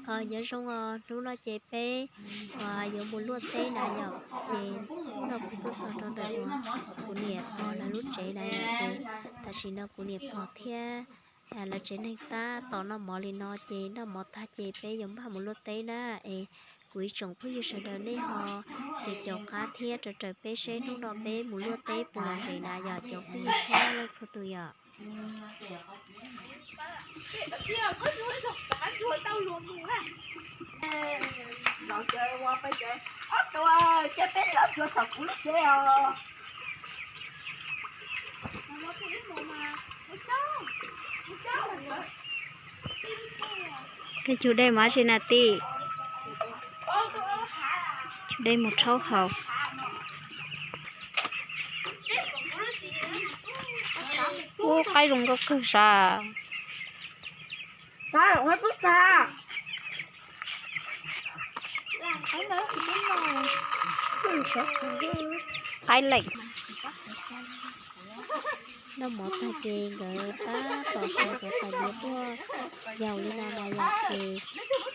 Nyob zoo os, hnub no ces peb uas yuav mus luaj teb na yom, ces hnub no kuv tuaj txog rau ntawm uas kuv niam pog lawv lub tsev na yom, ces tam sim no kuv niam pog thiab lawv tsev neeg tab tom noj mov li no, ces noj mov tag ces peb yuav npaj mus luaj teb na. Es kuv ib tsoom phooj ywg sawv daws nej ho caum caum qab thiab raws raws peb seb hnub no peb mus luaj teb puas los ntev na yom cov phooj ywg txhua leej txhua tus yom. Koj cug dej mas tsis na tij, cug dej mus rhaub haus. Ub, qaib zoo nkauj kawg sav. Qaib leem. Noj mov tag ces nkawd tab tom xaws cov tais diav tuaj yaus li no na yom, ces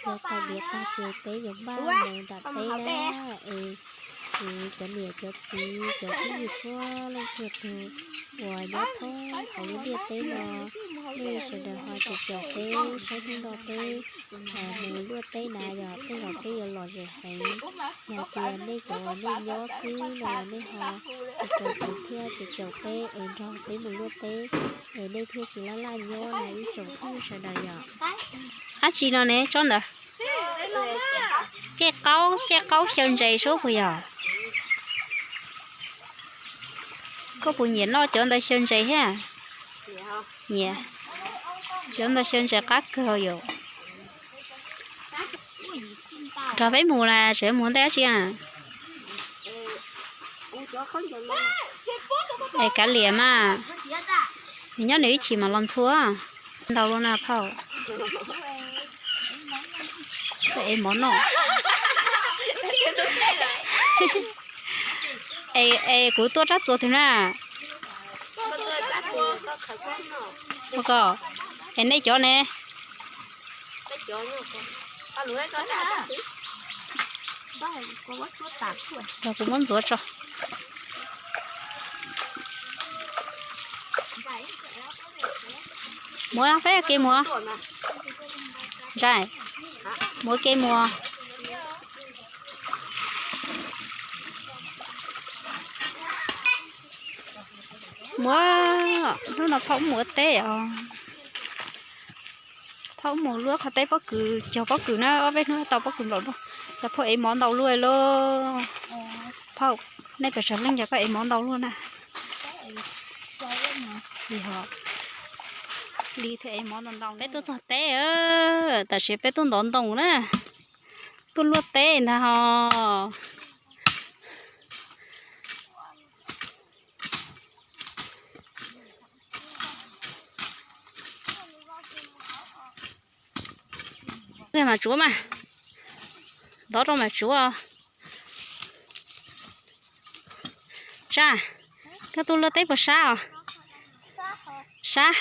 cov tais diav tag ces peb yuav npaj mus nram teb na. Es kuv cov niam cov txiv cov phooj ywg txhua leej txhua tus uas nyob thoob hauv lub ntiaj teb no, nej sawv daws ho caum caum peb saib hnub no peb mus luaj teb na yom, tej zaum peb yuav lom zem heev. Yog tias nej cov uas nej nyob xwb no los nej ho raws raws kuv thiab caum caum peb es nrog peb mus luaj teb, es nej thiaj tsis laj laj nyob na ib tsoom phooj ywg sawv daws yom. Dab tsi no ne tsob ntawd? Cej qaub, cej qaub xyaw ntses sub puas yog? Koj puas nyiam noj cov ntawd xyaw ntses thiab? Nyiam. Cov ntawd xyaw ntses qab kawg yom. Nrog peb mus na, tseem mus ntej dab tsi a? Es kav liam mas, nws nyob nws ib chim mas los ntxhua. Ntau luaj na phauj. Koj ev mov noj. Es kuv tuaj rab txuas twg na? Ua ko, es nej cov ne? Los kuv muab ntxuav tso. Muab peb ke muag. Ntsais, muab ke muag. Muab, hnub no phauj wb mus ua teb os. Phauj wb mus luaj qhov teb pob kws, cog pob kws na, ob peb hnub tau pob kws nplaum no. Cov phauj ev mov ntau luaj lauj. Phauj, nej pes tsawg leej ces koj ev mov ntau luaj na? Li thiaj ev mov ntau ntau. Peb tuaj txog teb, tam sim peb tuaj ntov ntoo na. Tuaj luaj teb ntag hos. Mas tsuav mas, ntov rau mas tsuav. Tsab, koj tuaj luaj teb puas sab os? Sab.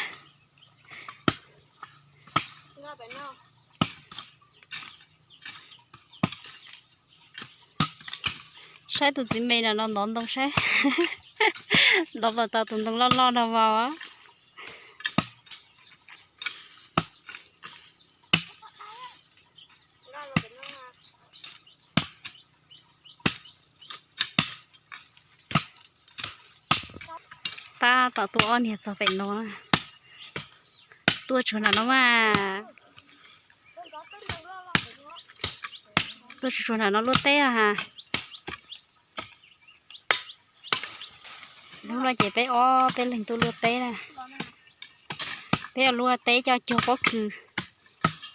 Saib tus txiv me no ntov ntoo saib, ntov puas tau tus ntoo loj loj no mas. Tab tom tuaj ob niag txog pem no, tuaj tsuag nram no mas, tuaj tsuag tsuag nram no luaj teb ha. Hnub no ces peb ob peb leeg tuaj luaj teb na. Peb yuav luaj teb coj cog pob kws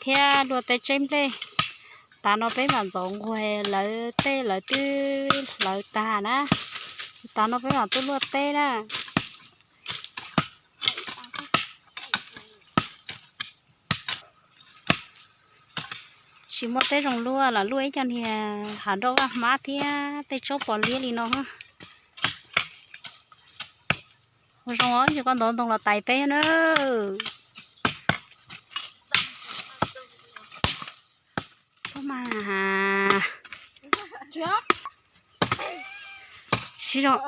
thiab luaj teb tseb nplej. Tav no peb mam ntxov nquag, lawv tej lawv twb hlawv tag na. Tav no peb mam tuaj luaj teb na. Tsis muaj teb zoo luaj los luaj ib co niag hav nroj vaj hmab thiab tej tsob pos liab li no. Ua zoo os, koj ntov ntoo los tais peb na. Mas siv zog.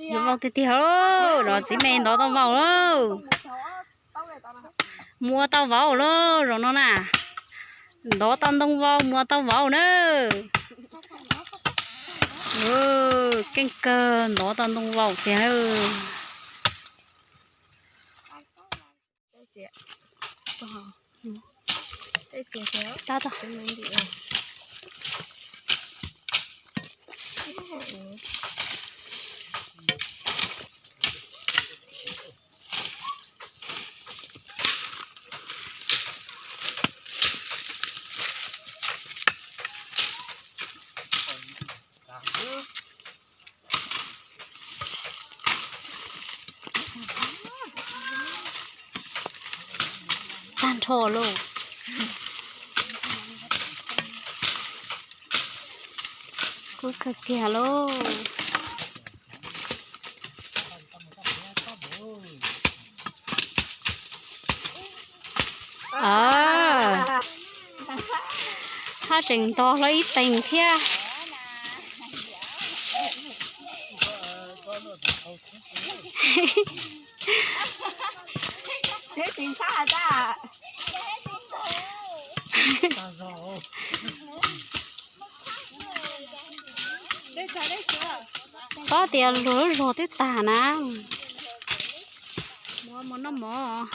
Yuav vau tiag tiag lauj, zov txiv me ntov tau vau lauj. Mus ua tau vauv lauj zaum no na. Ntov tau ntoo vau mus ua tau vauv na. Keej kawg ntov tau ntoo vau tiag. Tag nrho lauj. Kub kawg kiag lauj. Haj tseem ntog hlo ib teeg thiab. Paub tias luag lub zog twb tag na. Mus, mus noj mov.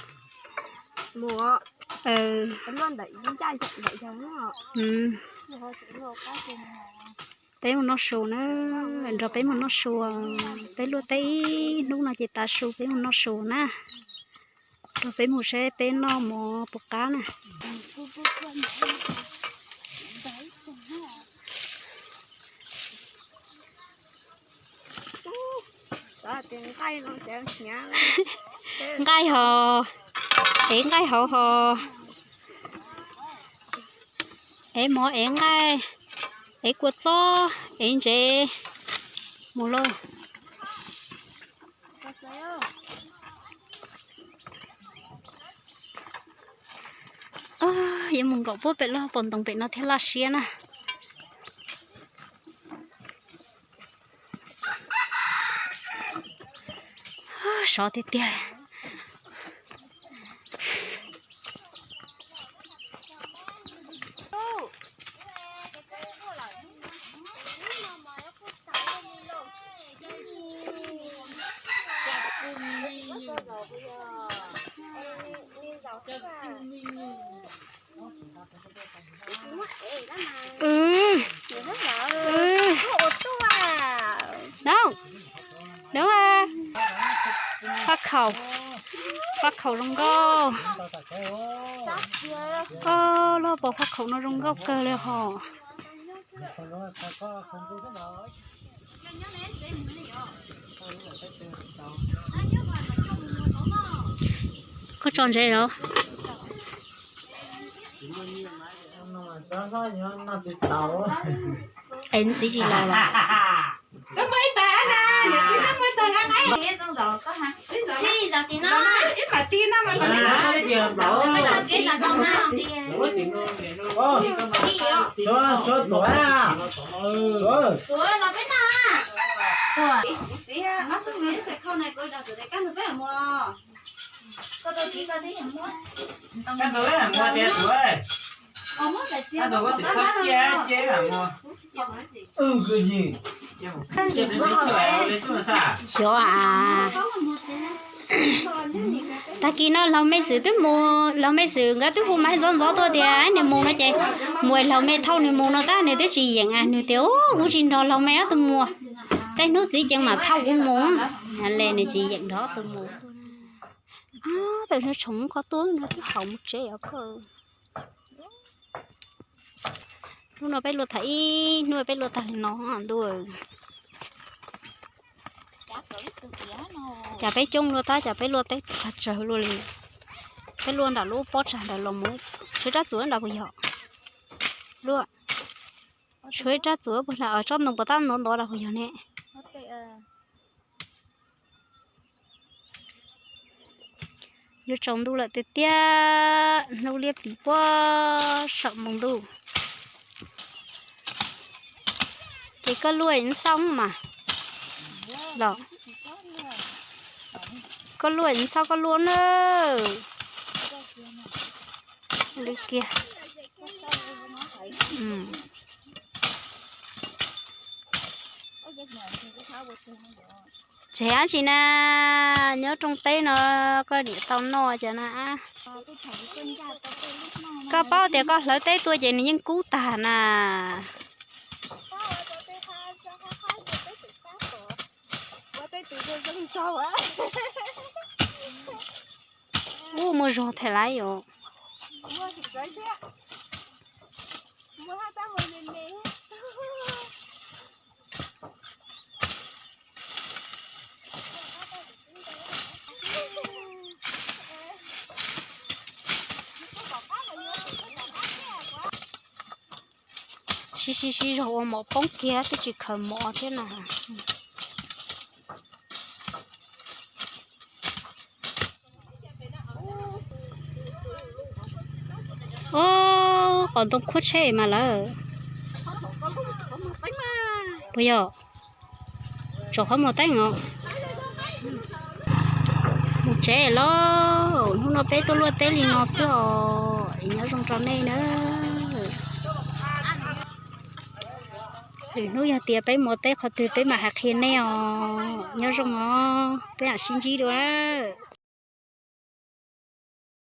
Peb mus noj su na, nrog peb mus noj su. Peb luaj teb ib hnub no ces tav su peb mus noj su na. Nrog peb mus seb peb noj mov puas qab na. Nqaij hos, ev nqaij hauv hos, ev mov ev nqaij, ev kua txob ev ntsev mus lauj. Yuav mus nkaum puag pem lub hauv paus ntoo pem no thiaj laj siab na. Sov tiag tiag. Ub, ub, faj khaum, faj khaum zoo nkauj. Lub hauv paus faj khaum no zoo nkauj kawg li hos. Koj tso ntsev los? Es ntxiv tsis los los? Xyov a, tag kis no laug me xwm twb mus, laug me xwm nkawd twb hu mas ntxov ntxov tuaj tias nws mus no ces mus, laug me thauj nws mus no tab nws twb tsis yeem, nws tias kuv tsis nrog laug me ob tug mus, tej hnub txiv ceev mam thauj kuv mus. Le nws tsis yeem nrog ob tug mus. Tawm tshoov qhov tuaj no twb haum mus tsev os koj. Hnub no peb luaj tag ib hnub, peb luaj tag li no ntuj. Cas peb coob luaj tab cas peb luaj teb tag tsawg luaj li. Peb luaj nram lub pob tsag ntawd los mus, tshuav rab txuas nram puas yog? Luaj, tshuav ib rab txuas puag nram tsob ntoo puas tab ntov ntov nram puas yog ne. Yuav tsaus ntuj lawm tiag tiag, hnub liab pliv puag saum npoo ntuj. Ces koj luaj ntxhab mas, los, koj luaj ntxhab koj luaj na. Li kiag. Tseg dab tsi na, nyob rooj teb no koj niam tau noj cov na. Koj paub tias koj hlawv teb tuaj ces nws yeej kub tag na. Ub, muaj zog thiab lawm yom. Siv siv siv zog ua mov poob kiag twb tsis khaws mov thiab na. Ub, qos ntoo khuab tsheb mas lawm. Puas yog? Tsom qhov muag teeb os. Mus tsev lauj, hnub no peb tuaj luaj teb li no xwb os, es nyob zoo rau nej nawb. Lwm hnub yog tias peb mus ua teb qhov twg peb mam hais qhia nej os. Nyob zoo os, peb mam sib ntsib dua.